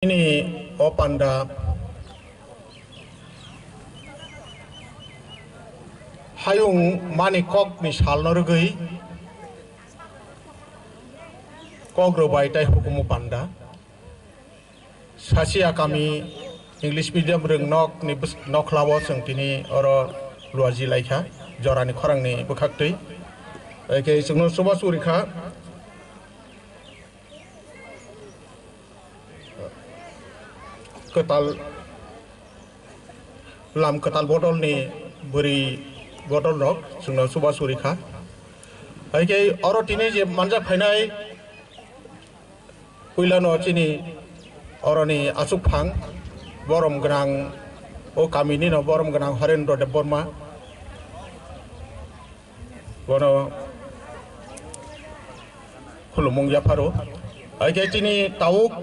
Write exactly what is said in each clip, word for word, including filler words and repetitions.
Nini o panda hayung mani kokni salno rwgwi kok rwbai tei hukumu panda. Sasia kami English medium rwngnokni bws-, nokhlao chwng tini oro luaji laikha, jorani khorangni bwkhaktwi. Eke chwngno chubachu rikha. Kwtal, lam kwtal bodolni bwrwi bodolrok chwngno chubachu rikha. Hai khe oro tini je manjak phainai puilano chini oroni achukphang borom gwnang, o kaminino borom gwnang Harendra Debbarma. Bono khulumung yapharo. Hai khe chini tabuk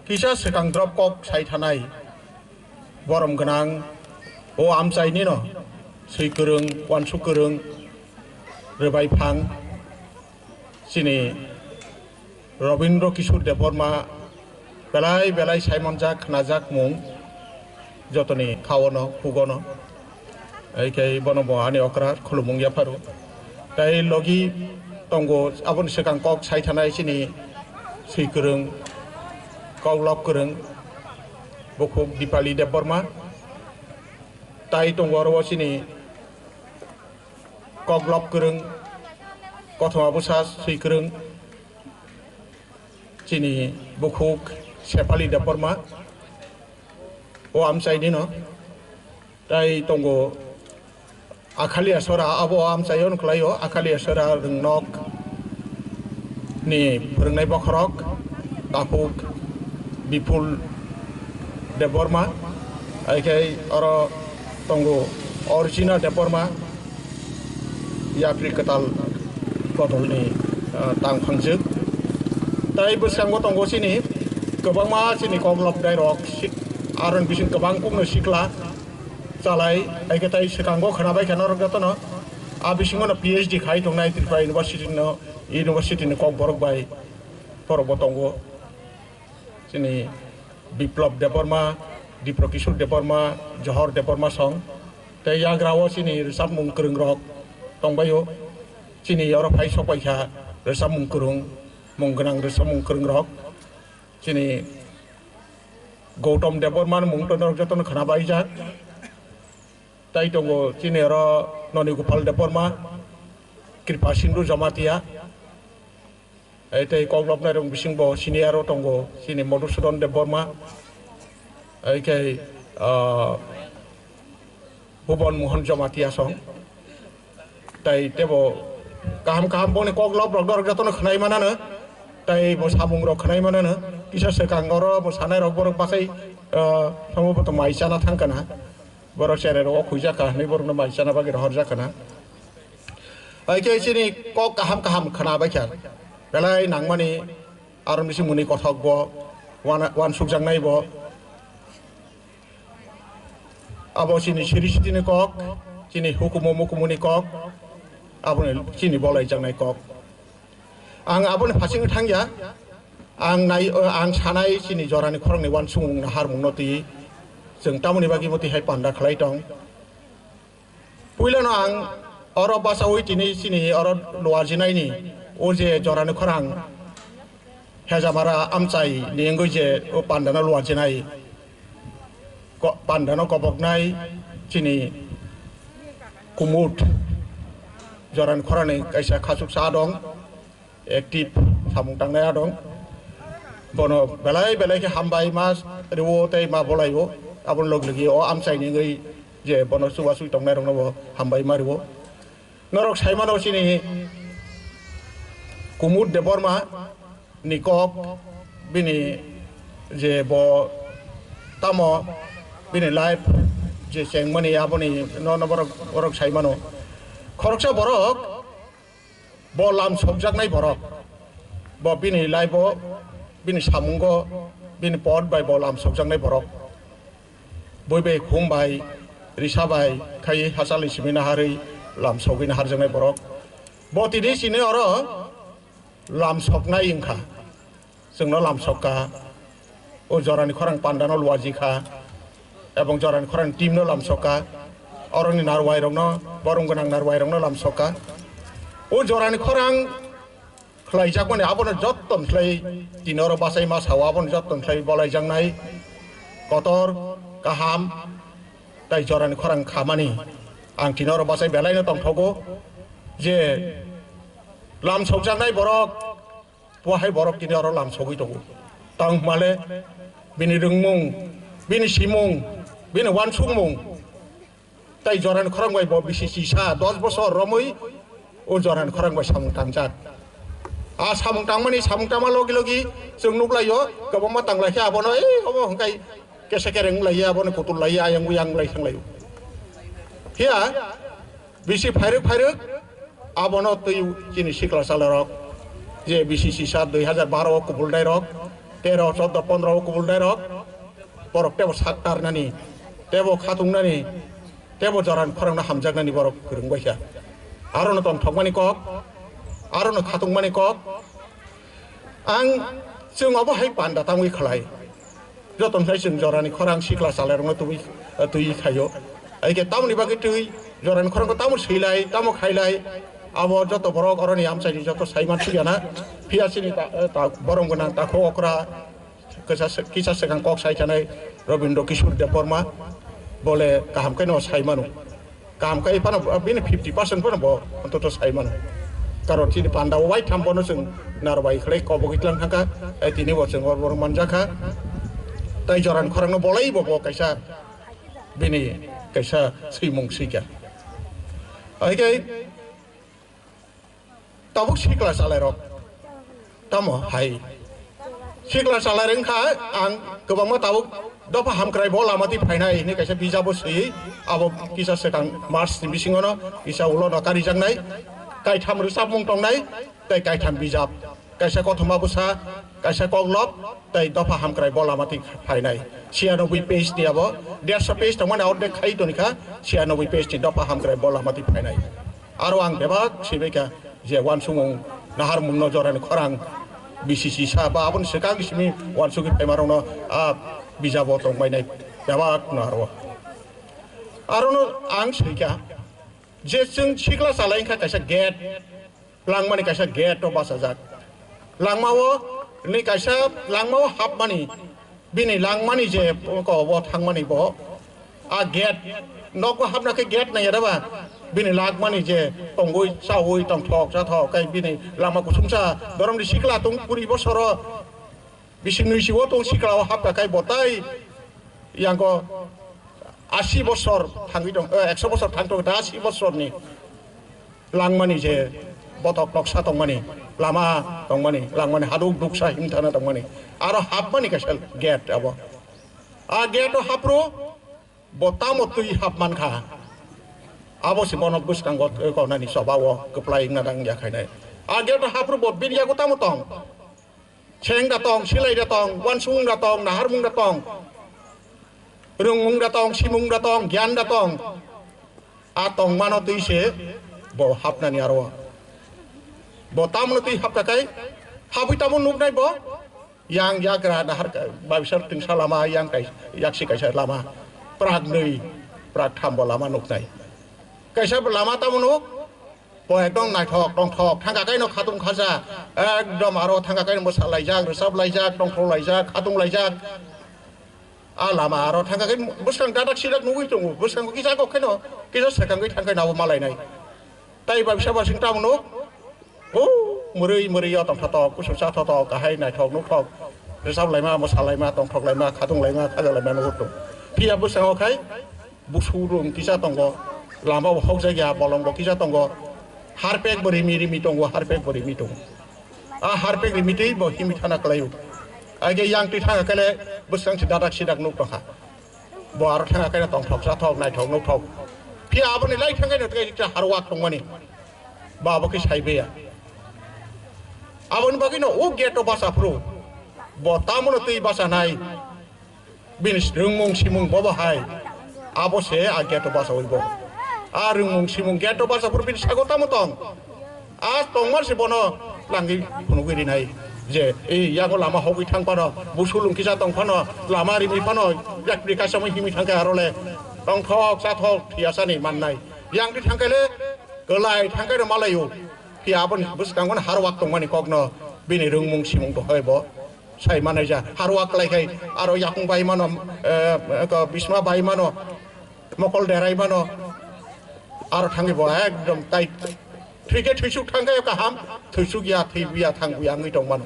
kisa swkang drop kok sai thanai borom gwnang o amchainino swi kwrwng, uansuk kwrwng, rwbai phang chini Robindra Kishore Debbarma belai belai saimanjak, khnajak mung jotoni khaono, hugono. Hai khe bono bo ani okra khulumung yapharo. Tai logi tongo aboni swkang kok sai thanai chini swi kwrwng, kok lok kwrwng, bukhuk Dipali Debbarma. Tai tongo oro o chini kok lok kwrwng, kothoma bwsa swi kwrwng, chini bukhuk Sefali Debbarma, o amchainino. Tai tongo Akhalia Sora, abo o amchaio wngkhlaio, Akhalia Sora rwngnok ni phwrwngnai bokhorok, takhuk Bipul Debbarma, hai khe oro tongo Orjina Debbarma, yapri kwtal bodolni, ah, tang phangjwk. Tai bwskango tongo chini kwbangma chini kok lobnairok, si-, aroni bising kwbang kukno sikla chalai, hai khe tai swkango khwnabai kha norok jotono. A bisingo no P H D khai tongnai Tripura University no, university ni kok borok bai borok bo tongo. Chini Biplab Debbarma, Dipro Kishore Debbarma, Johor Debbarma song. Tei yagra o chini rwchapmung kwrwng rok tongbaio. Chini oro phai sok bai kha rwchapmung kwrwng, mung gwnang rwchapmung kwrwng rok. Chini Gautam Debbarma ni mung to norok jotono khwnabaijak. Tai tongo chini oro Noni Gopal Debbarma, Kripa Sindhu Jamatia. Ai tei kok lobnai rok bising bo senior o tongo chini Madhusudan Debbarma. Ai khe, ah, Bhuban Mohan Jamatia song. Tai tebo kaham kaham boni kok lob rok dorok jotono khwnai manano. Tai bo samung rok khwnai manano. Kisa swkang oro bo sanai rok borok bakhai, ah, sambo bo to mai chana thang kana. Borok cherai rok o khuijak kha hinwi borokno mai chana bagwi rohorjak kana. Hai khe chini kok kaham kaham khwna bai kha. Belai nangmani aro misi muni kothok bo wan, wan sukjaknai bo. Abo chini siri sitini kok, chini hukumu mukumuni kok, aboni chini bolai jaknai kok. Ang aboni phasing thangya, ang nai, ang sanai chini jorani khoroknwi uansukmung naharmungno twi chwng tamoni bagwi bo tihai panda khlai tong. Puilano ang oro bachaui tini chini oro luarjinaini o je jorani khorang Hejamara amchai ni wngwi je o pandano luarjinai, ko-, pandano koboknai chini Kumut jorani khorani kaisa khachuksa dong. Active samung tangnai adong. Bono belai belai khe hambai ma rwo tei ma bolai o. Aboni log logi o amchai ni wngwi je bono chubachu tongnai rokno bo hambai ma rwo. Norok sai mano chini Kumud Debbarma ni kok, bini je bo tamo bini life je chengmani aboni no, no borok, borok sai mano. Khoroksa borok bo lam sokjaknai borok. Bo bini life o, bini samungo, bini pot bai bo lam sokjaknai borok. Bui bai, khum bai, risa bai, khai hachal ni simi naharwi lam sogwi naharjaknai borok. Bo tini chini oro lam soknai wngkha. Chwngno lam sokka. O jorani khorang pandano luaji kha, ebong jorani khorang team no lamsok kha, oroni narwai rokno, borom gwnang narwai rokno lamsok kha. O jorani khorang khlaijakmani abono jotton khlai tini oro bachai ma sao, abono jotton khlai bolaijaknai kotor, kaham, tai jorani khorang khamani ang tini oro bachai belaino tongthogo je lamsokjaknai borok, bo hai borok tini oro lamsogwi tongo. Tang hwnmale bini rwngmung, bini simung, bini uansukmung, tai jorani khorang bai bo bisi chisa dos bosor romwi o jorani khorang bai samung tangjak. A samung tangmani, samung tangma logi logi chwng nuklaio, kwbangma tanglai khe abono, "Ei, obo hwnkhai kesa kereng wnglaio, abono kutul laio, ayang uyang wnglaio," thanglaio. Phiya bisi phairwk phairwk abono twi chini sikla chalarok je bisi chisa dui hajar baro o kubulnairok, tero, chordo, pondro o kubulnairok, borok tebo sak tarnani, tebo khatungnani, tebo jorani khorangno hamjaknani borok kwrwng bai kha. Arono tongthokmani kok, arono khatungmani kok. Ang chwng obo hai panda tangwi khlai. Joto khlai chwng jorani khorang sikla chalairokno twi, twi khaio. Hai khe tamoni bagwi twi jorani khorangno tamo swilai, tamo khailai. Abo joto borok oroni amchaini joto saiman sugiyana. Phiya chini ta, ta, borom gwnang takhuk okra, kisa se-, kisa swkang kok sai thanai Robindra Kishore Debbarma bole kaham khe no sai mano. Kaham khe phano bini fifty percent phano bo ontoto sai mano. Karon chini panda o waitham bono chwng narbai khlai kobogwi tlang thangkha, ai tini bo chwng oro manjakha. Tai jorani khorangno bolai bo, bo kaisa bini kaisa swimung swikha. Hai khe tabuk sikla chalairok tamo hai sikla chalairok wngkha, ang kwbangma tabuk dopha hamkrai bo lama twi phainai hinwi kaisa bijabo swiwi abo kisa swkang March ni bisingono kisa ulono karijaknai, kaitham rwchapmung tongnai tei kaitham bijap, kaisa kothoma bwsa, kaisa koklop tei dopha hamkrai bo lama twi phainai. Siyanobui page ni abo, derso page tongmani ordek khai tonikha, siyanobui page ni dopha hamkrai bo lama twi phainai. Aro ang bebak swibaikha je uansukmung naharmungno jorani khorang bisi chisa ba aboni swkang simi uansugwi phaimarokno a bijabo tongbainai bebakno aro. Arono ang swikha je chwng sikla chalai wngkha kaisa gate, langmani kaisa gate o bachajak. Langmao ni kaisa langmao hapmani, bini langmani je kobo thangmani bo, a gate nogo hapna khe gate nai ba, bini langmani je tongwi chawi tongthok chathok kai bini lama kusungsa doromni sikla tong kuri bosoro bising nui siwo tong sikla o hapka kai bo tai yango asi bosor thangwi tong, eh, ekso bosor thang tong ta asi bosorni langmani je botok noksa tongmani, lama tongmani, langmani haduk duksa himthana tongmani, aro hapmani kaisa gate abo. A gate o hapro bo tamo twi hap mankha. Abo se bono bwskango konani choba o kwplai wngna nang ya khainai. A gate o hapro bo bini yago tamo tong. Seng da tong, silai da tong, uansukmung da tong, naharmung da tong, rwngmung da tong, simung da tong, giyan da tong. A tongmano twi se bo hapnani aro. Bo tamno twi hapta kai, habwi tamo nuknai bo. Yang yagra nahar ka, babisar tingsa lama, yang kai, yaksi kaisa lama. Prak nwi, prak tham bo lama nuknai. Kaisa bo lama tamo nuk, bo ekdom naithok tongthok, thangka kaino khatung khaja, ekdom aro thangka kaino mwsa laijak, rwchap laijak, tongthok laijak, khatung laijak. A lama aro thangka kai bwskang dadak sidak nugwi tongo, bwskango kisa kok khaino, kisa swkangwi thangkhaino abo malainai. Tai babisa basing tamo nuk, o mwrwi mwrwi o tongthotok, kusu chathotok, kahai naithok nukthok, rwchap laima, mwsa laima, tongthok laima, khatung laima, khaja laima nugwi tongo. Phiya bwskango khai, busu rung kisa tongo, lama bo hokjak ya, bolong bo kisa tongo, harpek bo rimi rimi tongo, harpek bo rimi tongo. A harpek rimi twi bo himi thana kwlaio. Aige yang twi thanga kele bwsang si dadak sidak nuk tongkha. Bo aro thanga kele tongthok chathok naithok nukthok. Phiya aboni lai thangkhe no tei harwak tongmani. Ba abo khe saibeya. Aboni bagwi no o gate o bacha phuru. Bo tamono twi bacha nai. Bini rwngmung simung bobo hai. Abo se a gate o bachawi bo. A rwngmung simung gate o bacha phuru bini sago tamo tong. A tongmar se bono langwi phunugwi rinai. Je, e, yago lama hogwi thang phano, busulung kisa tong phano, lama rimi phano, yakri kaisa himi thang khe aro le tongthok chathok thiyasani mannai. Yang di thang khe le kwlai thang khe rw malaio. Phiya aboni bwskango harwak tongmani kokno bini rwngmung simung dohoi bo sai manai ja. Harwak kwlai khai aro yakung bai mano, eh, ko bisma bai mano, mokol derai mano, aro thangwi bo ekdom tai thwikhe thwisuk thangkhe kaham, thwisuk ya, thwiya thangwi wngwi tong mano.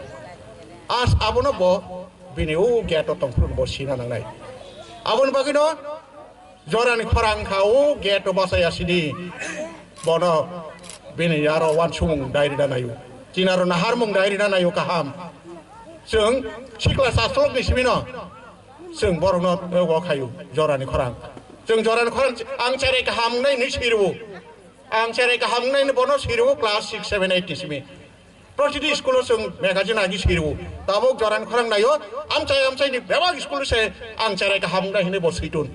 As abono bo bini o gate o tongphuru bo sina nangnai. Aboni bagwino jorani khorang kha o gate o bachaya sini bono bini aro wansukmung dai rina naio. Chinaro naharmung dai rina naio kaham. Chwng sikla chaslokni simino chwng borokno o khaio jorani khorang. Chwng jorani khorang ang cherai kaham wngnai hinwi sirwo. Ang cherai kaham wngnai bono sirwo class six, seven, eight ni simi. Protiti school o chwng magazine agi sirwo. Tabuk jorani khorang naio, amchai amchai ni bebak school se ang cherai kaham wngnai hinwi bo switun.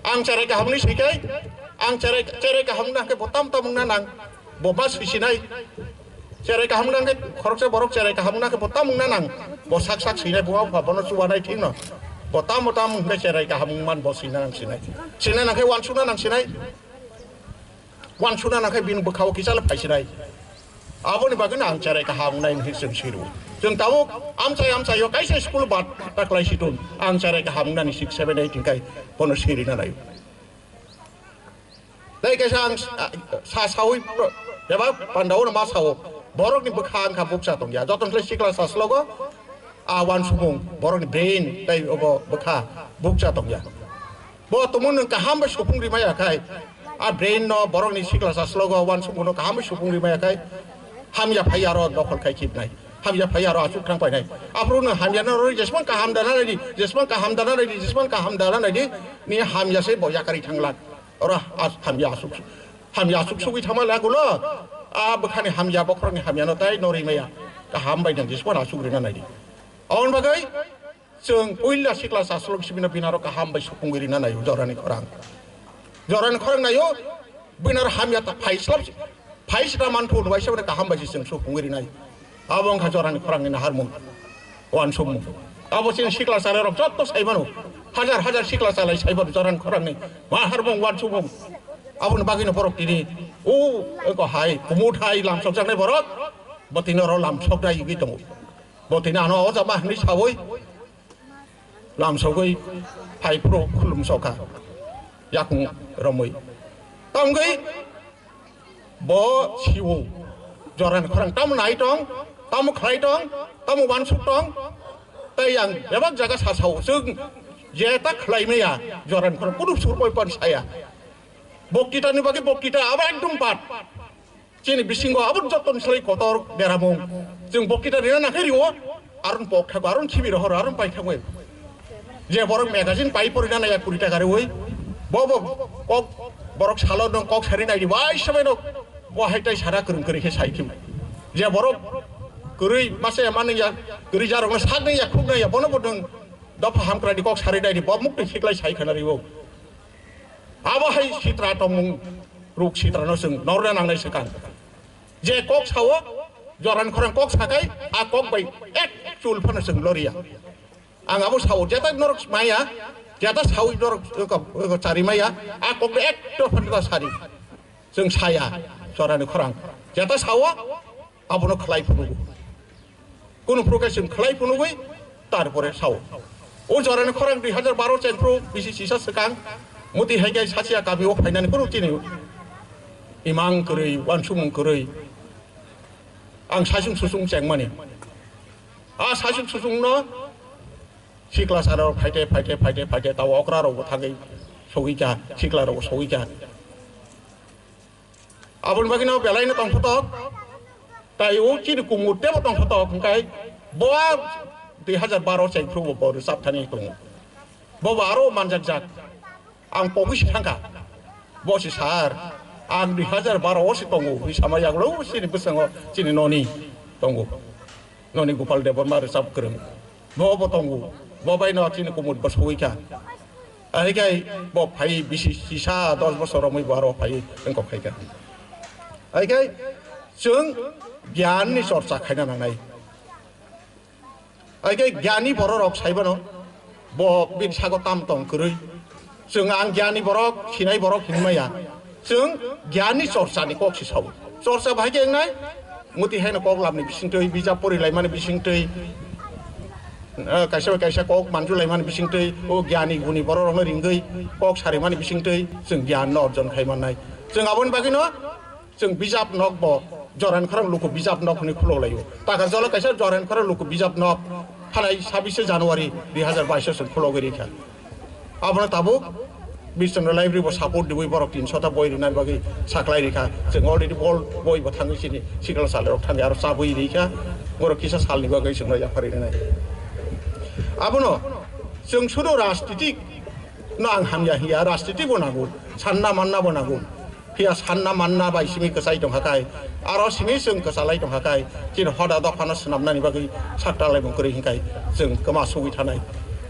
Ang cherai kaham ni swikai, ang cherai, cherai kaham wngna khe bo tam tam wngna nang, bo ma swisinai. Cherai kaham wngna khe khoroksa borok cherai kaham wngna khe bo tam wngna nang, bo sak sak swinai, bo wngkha bono chubanai thikno. Bo tamo tam hwnkhe cherai kaham wngman bo swina nang sinai. Swina nang khe wansukna nang sinai. Wansukna nang khe bini bwkhao kisa le phaisinai. Aboni bagwino ang cherai kaham wngnai hinwi chwng sirwo. Chwng tabuk amchai amchaio kaisa school bad ta kwlai situn. Ang cherai kaham wngnani six, seven, eight hwnkhe bono sirina naio. Tei kaisa ang sa, sa sawi beba pandao no ma sao. Borokni bwkha wngkha bukcha tongya. Jotono khlai sikla saslogo a wansukmung borokni brain tei obo bwkha bukcha tongya. Bo tumung nwng kaham bai supung rimaya khai, a brain no borokni sikla saslogo wansukmung no kaham bai supung rimaya khai, hamya phai aro dokhol khai khibnai. Hamya phai aro asuk thang painai. Aphuru nwng hamya no rwi jesmang kaham dana naidi, jesmang kaham dana naidi, jesmang kaham dana naidi, ni hamya se bo yakari thanglang. Oro as-, hamya asuk, hamya asuk sugwi thangma lagulo, a bwkhani hamya, bokhorokni hamyano tai no rimaya. Kaham bai nang jesmano asuk rina naidi. Aboni bagwi chwng puila sikla chaslok sibino binaro kaham bai supungwi rina naio jorani khorang. Jorani khorang naio, binaro hamya ta phaislap, phaisra manthu hwnwi se kaham bai se chwng supungwi rinai. Abo wngkha jorani khorangni naharmung, wansukmung. Abo chini sikla chalarok jotto sai mano. Hajar hajar sikla chalai sai mano jorani khorangni naharmung, wansukmung. Aboni bagwino borok tini o eko hai, kumut hai lamsokjaknai borok, bo tini oro lamsoknai wngwi tongo. Bo tini ano o jama hwnwi saui lamsogwi phai phuru khulumsokha yakung romwi. Tamgwi bo siwo jorani khorang tamo nai tong, tamo khlai tong, tamo wansuk tong. Tei ang bebak jaga sa sao, chwng je ta khlai maya jorani khorang kunu surpoi pan saya. Boktitani bagwi boktita abo ekdom bad. Chini bisingo abo jottoni slai kotor deramung. Chwng boktita rina nangkhe rio, aron pok thago, aron khibi rohor, aron pai thago. Je borok magazine pai porina naya kuri taka riwi, bo bo kok borok salo nang kok sari nai di, bai sabai no bo hai tai sara kwrwng kwrwi khe sai khibi. Je borok kwrwi mase manwi ya, kwrwi jarok no sak nai ya, khuk nai ya, bono bo nang dopha hamkrai di kok sari nai di, bo muk twi khiklai sai khana riwo. Abo hai sitra tongmung ruk sitra no chwng norna nangnai swkang. Je kok sao, jorani khorang kok sakai, a kok bai ek chul phano chwng loriya. Ang abo sao, jeta norok maya, jeta sao norok, ko, ko chari maya, a kok bai ek to phano ta sari. Chwng saya, jorani khorang. Jeta sao, abono khlai phunukgo. Kunu phuru khe chwng khlai phunugwi tarpore sao. O jorani khorang dui hazar baro chengphru bisi sisa swkang muti hai khe sasia kami o phainani kunu chini imang kwrwi, wansukmung kwrwi. Ang saichung suchung chengmani. A saichung suchungno sikla sara phaite, phaite, phaite, phaite, tao okra rokbo thangwi sogwi kha, sikla rokbo sogwi kha. Aboni bagwino belaino tongphotok, tai o chini kumut tebo tongphotok, hwnkhe bo a dui hazar baro chengphru bo, bo rwchap thani tongo. Bo bo aro manjakjak. Ang pogwi si thangkha. Bo si sir, ang dui hazar baro o si tongo, hwnwi sama yagulo chini bwskango chini noni tongo. Noni Gopal Debbarma rwchap kwrwng. Bo bo tongo. Bo bai no chini kumut bo sogwi kha. Ahai khai bo phai bisi sisa dos bosor romwi bo aro phai wngkok khai kha. Ahai khai chwng gyan ni chorcha khaina nangnai. Haikhe gyani bororok saibano, bo bini sago tam tong kwrwi. Chwng ang gyani borok, sinai borok hinmaya. Chwng gyani chorchani kok se sao. Chorcha bahai khe wngnai, muti haino kok labni bisingtwi, bijap porilaimani bisingtwi, eh, kaisa bai kaisa kok manjulaimani bisingtwi, o gyani guni bororokno ringwi kok sarimani bisingtwi chwng gyanno orjon khai mannai. Chwng aboni bagwino chwng bijap nok bo Joran Khorang Luku Bijap Nok hwnwi khulok laio. Takarjalo kaisa Joran Khorang Luku Bijap Nok phalai sabise January dui hazar bais o chwng khulogwi rikha. Abono tabuk Bishchandra Library bo support diwi borok tin sota boi rinani bagwi saklai rikha. Chwng already bol boi bo thangwi chini sikla salrok thangwi aro chabwi rikha. Borok kisa salni bagwi chwngno yaphari rinai. Abono chwng sudo rajnitik no ang hamya hiya, rajniti bo nango, sanna manna bo nango. Phiya sanna manna bai simi kwchai tongkha kai, aro simi chwng kwchalai tongkha kai, chini hoda dophano swnamnani bagwi sakta laimung kwrwi hinkai chwng kwma sugwi thanai.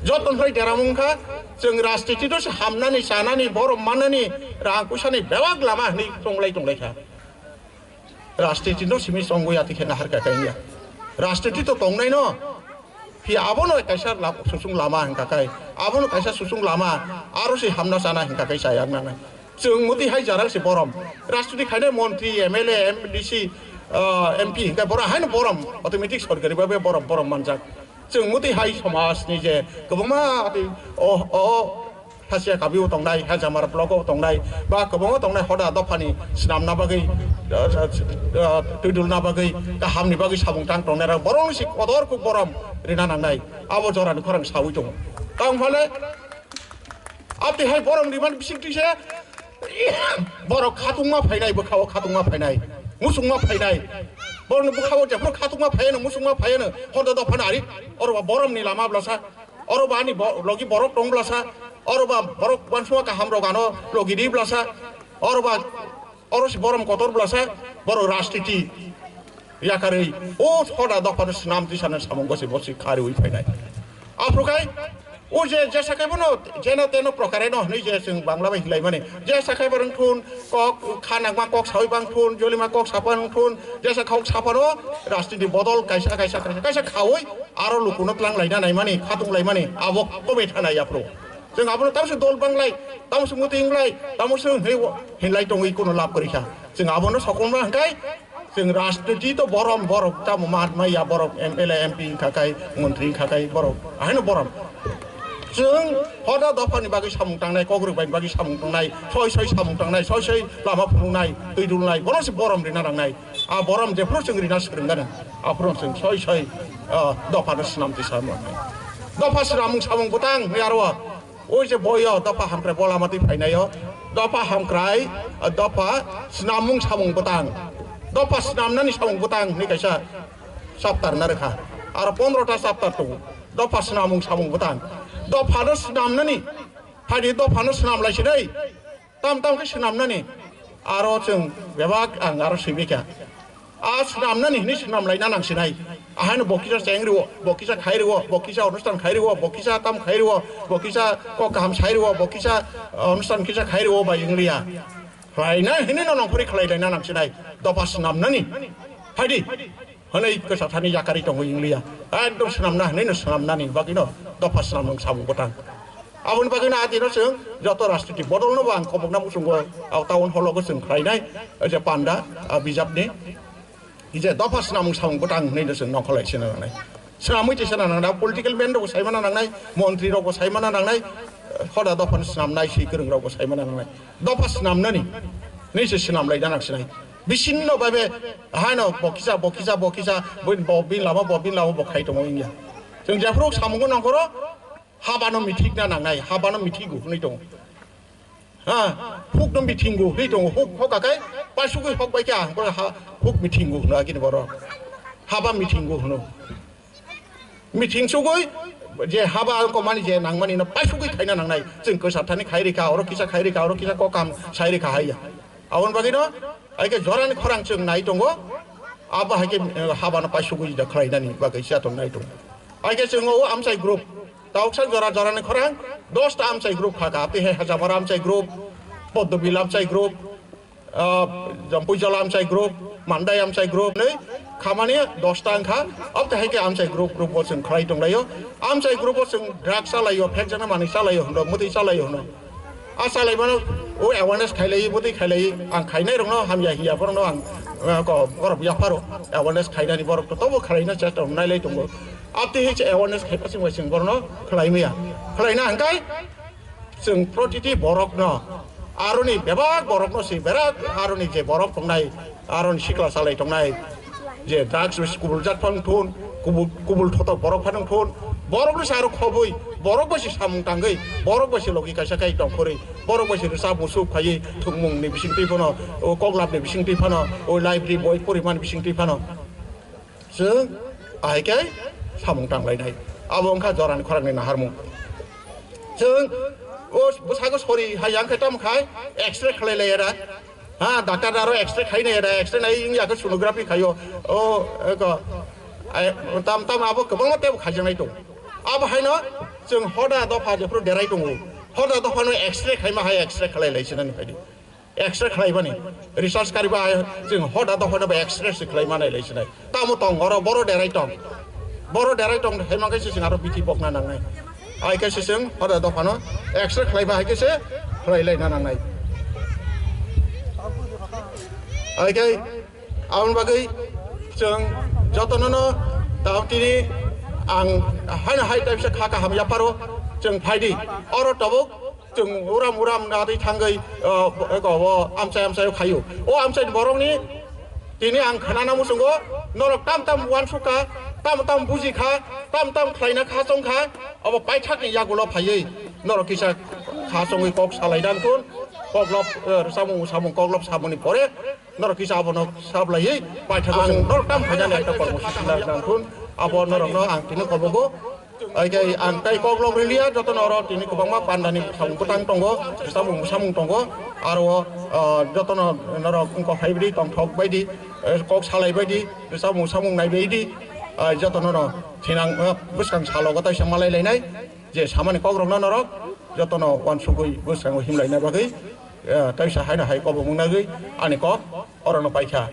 Joto phai deramung kha, chwng rajniti no se hamnani, chanani, borom mannani, rang puisani bebak lama hwnwi tonglai tonglaikha. Rajniti no simi chongwi ati khe naharkha kaiya. Rajniti to tongnai no. Phiya abono kaisa lab-, susung lama hwnka kai. Abono kaisa susung lama. Aro se hamna sana hwnka kai chayang nanai. Chwng muti hai jaral se borom. Rajniti khainai montri, M L A, M D C, ah, M P hwnka bora haino borom. Automatic sorkari babe borom, borom manjak. Chwng muti hai somajni je kwbangma ati o, o, Hasia Kabi o tongnai, Hajamara block o tongnai, ba kwbangma tongnai hoda dophani swnamna bagwi, ah, ah, ah, twidulna bagwi, kahamni bagwi samung tang tongnai rok borokni si kotor kuk borom rina nangnai. Abo jorani khorang sawi tongo. Tang phale, abtwi hai borom rimani bisingtwi se, borok khatungma phainai, bwkhao khatungma phainai, musungma phainai. Borokni bwkhao jephuru khatungma phaiano, musungma phaiano, hoda dophano ari, oro ba boromni lama blasa, oro ba ani bo-, logi borok tong blasa, oro ba borok uansukma kaham rok ano logi ri blasa, oro ba, oro si borom kotor blasa, borok rajniti yakarwi, o hoda dophano swnam tisana samung gosi bosi khariwi phainai. Aphuru khai, o je jesa khai bono jeno teno prokare no hwnwi je chwng Bangla bai hinlai mani. Jesa khai borok thun, kok kha nangma kok sawi bang thun, jolima kok sapa wng thun, jesa kok sapano rajniti bodol kaisa, kaisa, kaisa, kaisa khawi aro lukuno tlang laina naimani, khatung laimani, abo kobe thanai aphuru. Chwng abono tamse dol banglai, tamse muti hinglai, tamse hwnwi hinlai tongwi kuno lab kwrwi kha. Chwng abono sokomna hwnkhe, chwng rajniti to borom, borok tamo mat maya, borok M L A, M P wngkha kai, montri wngkha kai, borok ahaino borom. Chwng hoda dophani bagwi samung tangnai, kokrok bai bagwi samung tangnai, soi soi samung tangnai, soi soi lama phunuknai, twi dulnai, bono se borom rina nangnai. A borom jephuru chwng rina swrwngano, aphuru chwng soi soi, ah, dophano swnam twi samung. Dopha swnamung samung bwtang hwnwi aro o je boyo dopha hamkrai bola matwi phainaio, dopha hamkrai, ah, dopha swnamung samung bwtang, dopha swnamnani samung bwtang hwnwi kaisa chapter narwkha. Aro pondro ta chapter tongo, dopha swnamung samung bwtang. Dophano swnamnani, phaidi dophano swnam lai sinai. Tam tam khe swnamnani aro chwng bebak ang aro swibikha. A swnamnani hwnwi swnam laina nang sinai. Ahaino bo kisa cheng rwo, bo kisa khai rwo, bo kisa onusthan khai rwo, bo kisa tam khai rwo, bo kisa kok kaham sai rwo, bo kisa, uh, onusthan kisa khai rwo bai wngliya. Khlaina hwnwi no nongkhorwi khlai laina nang sinai. Dopha swnamnani. Phaidi. Hwnwi kwsa thani yakarwi tongwi wngliya. Ekdom swnamna hwnwi no swnamnani bagwino dopha swnamung samung bwtang. Aboni bagwino a dino chwng joto rajniti bodolno bo ang khobokna muchungo, ah, town hall-o chwng khlainai, je panda, ah, bijapni, je dopha swnamung samung bwtang hwnwi no chwng nongkhorlai sina nangnai. Swnamwi tisa nangnai, political man rokbo saimana nangnai, montri rokbo saimana nangnai, hoda dophano swnamnai, swi kwrwng rokbo saimana nangnai. Dopha swnamnani, hwnwi se swnam lai nang sinai. Bisinno babe, haino bo kisa, bo kisa, bo kisa, bo, bo bin lama, bo bin lama, bo khai tongo wngya. Chwng jephuru samungo nongkhoro, habano mithikna nangnai, habano mithigo hwnwi tongo. Ha, hukno mithingo hwnwi tongo, huk hok akai, pasugwi hok bai kha, ha, huk mithingo hwno agini borok. Haba mithingo hwno. Mithing sugwi je haba wngkokmani je nangmani no paisugwi khaina nangnai. Chwng kwsa thani khai rikha, oro kisa khai rikha, oro kisa kok kaham sai rikha haiya. Aboni bagwi no, hai khe jorani khorang chwng nai tongo. Abo hai khe, eh, haba no paisugwi da khlainani bagwi se ato nai tongo. Hai khe chwng o amchai group. Tauksa jora jorani khorang dosta amchai group kha kha. Tei hai Hajamara amchai group, Poddobil amchai group, ah, Jampuijala amchai group, Mandai amchai group ni khamani dosta wngkha. Abtwi hai khe amchai group group bo chwng khlai tonglaio. Amchai group bo chwng drugs chalaio, phekjaknai manwi chalaio hwno, mwtwi chalaio hwno. A chalaimano o awareness khailai, bwtwi khailai, ang khainai rokno hamya hiya, borokno ang, eh, ko, borok yapharo awareness khainani borok to tobo khlaina chesta nailai tongo. Abtwi hai se awareness khaipa chwng bai chwng borokno khlai maya. Khlaina hwnkhe chwng protiti borokno, aroni bebak borokno si berak aroni je borok tongnai, aroni sikla salai tongnai, je drugs bai kubul jak phano thun, kubul, kubul thotok borok phano thun, borokno se aro khobwi, borok bai se samung tangwi, borok bai se logi kaisa kai tongkhorwi, borok bai se rwchap musuk phaiwi thwngmungni bisingtwi phano, o koklapni bisingtwi phano, o library boi porimani bisingtwi phano. Chwng ahai khe samung tanglainai. Abo wngkha jorani khorangni naharmung. Chwng o bwsago sori hai yang khe tamo khai X-ray khlai lai era. Ha, doctor aro X-ray khai nai era, X-ray nai wngya khe sonography khaio. O, eko, ai, tam tam abo kwbangma tebo khaijaknai tongo. Abo haino chwng hoda dopha jephru derai tongo. Hoda dophano X-ray khaima hai X-ray khlai lai sinani phaidi. X-ray khlaibani research kariba hai chwng hoda dophano ba X-ray se khlai manai lai sinai. Tamo tong oro boro derai tong. Boro derai tong hai mangkhe se chwng aro bithi bokna nangnai. Hai khe se chwng hoda dophano X-ray khlaiba hai khe se khlai laina nangnai. Hai khe aboni bagwi chwng jotono no tamo tini ang haino hai type se kha kaham yapharo chwng phaidi. Oro tabuk chwng uram uram nadwi thangwi, o, o, o, amchai amchai khaio. O amchai borokni tini ang khnana muchungo, norok tam tam uansuk kha, tam tam buji kha, tam tam khlaina kha chong kha, abo paithakni yagulo phaiwi norok kisa kha chongwi kok salai dan thun, koklop, eh, samung samung koklop samungni pore norok kisa abono sablaiwi paithakgo chwng norok tam khainani ekta kormosuchi lai dan thun, abo norokno ang tini kobogo. Hai khe ang tei kok lok riliya, jotono oro tini kwbangma pandani samung kwtang tongo, samung samung tongo, aro, ah, jotono norok wngkok hai baidi tongthok baidi, eh, kok salai baidi, samung samung nai baidi, ah, jotono no thinang, eh, bwskang salo gotoi se malai lainai, je samani kok rokno norok jotono uansugwi bwskango himlaina bagwi, eh, teisa haino hai kobomung nagwi ani kok orono paikha.